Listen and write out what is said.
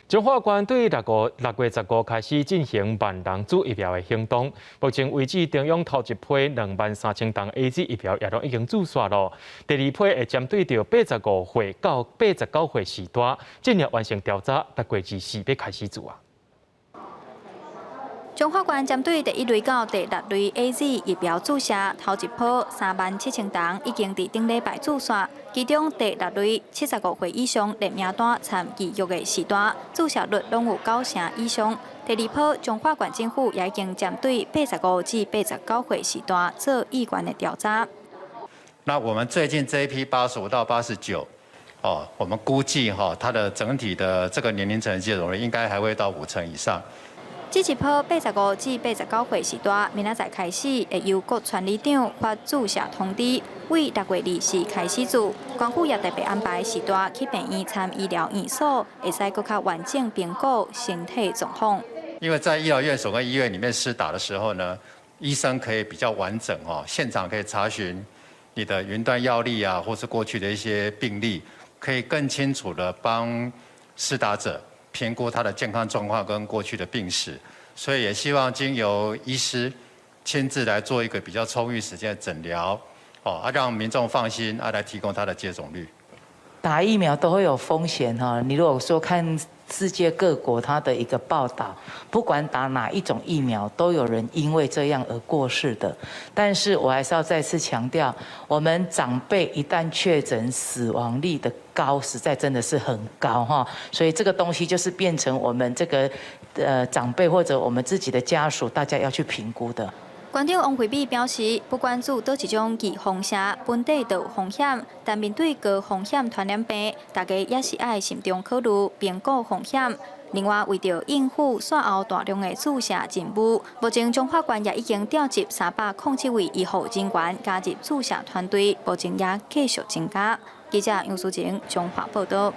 彰化縣對6月15開始進行萬人注疫苗的行動，目前為止，中央頭一批23,000筒 AZ 疫苗也攏已經注射囉。第二批會針對著85歲到89歲序大，進入完成調查，6月24欲開始注啊。彰化縣針對第一類到第六類 AZ 疫苗注射，頭一波37,000筒已經佇頂禮拜注射，其中第六類75歲以上列名單參預約的序大，注射率攏有九成以上。第二波彰化縣政府也已經針對85至89歲序大做意願的調查。那我們最近這一批85到89，哦，我們估計哈，它的整體的這個年齡層接種率應該還會到五成以上。這一波85至89歲序大，明仔載開始會由各村里長發注射通知，為6月24開始注。縣府也特別安排序大去病院參醫療院所，會使閣較完整評估身體狀況。因為在醫療院所跟醫院裡面施打的時候呢，醫生可以比較完整哦，現場可以查詢你的雲端藥歷啊，或是過去的一些病歷，可以更清楚的幫施打者評估他的健康狀況跟過去的病史，所以也希望經由醫師親自來做一個比較充裕時間的診療，哦，啊，讓民眾放心，啊，來提供他的接種率。打疫苗都會有風險哈，你如果說看世界各國它的一個報道，不管打哪一種疫苗，都有人因為這樣而過世的。但是我還是要再次強調，我們長輩一旦確診，死亡率的高，實在真的是很高哈。所以這個東西就是變成我們這個長輩或者我們自己的家屬，大家要去評估的。縣長王惠美表示，不管注佗一種預防射，本底就有風險，但面對高風險傳染病，大家也是愛慎重考慮評估風險。另外，為著應付煞後大量的注射任務，目前彰化縣也已經調集307位醫護人員加入注射團隊，目前也繼續增加。記者楊淑晴彰化報道。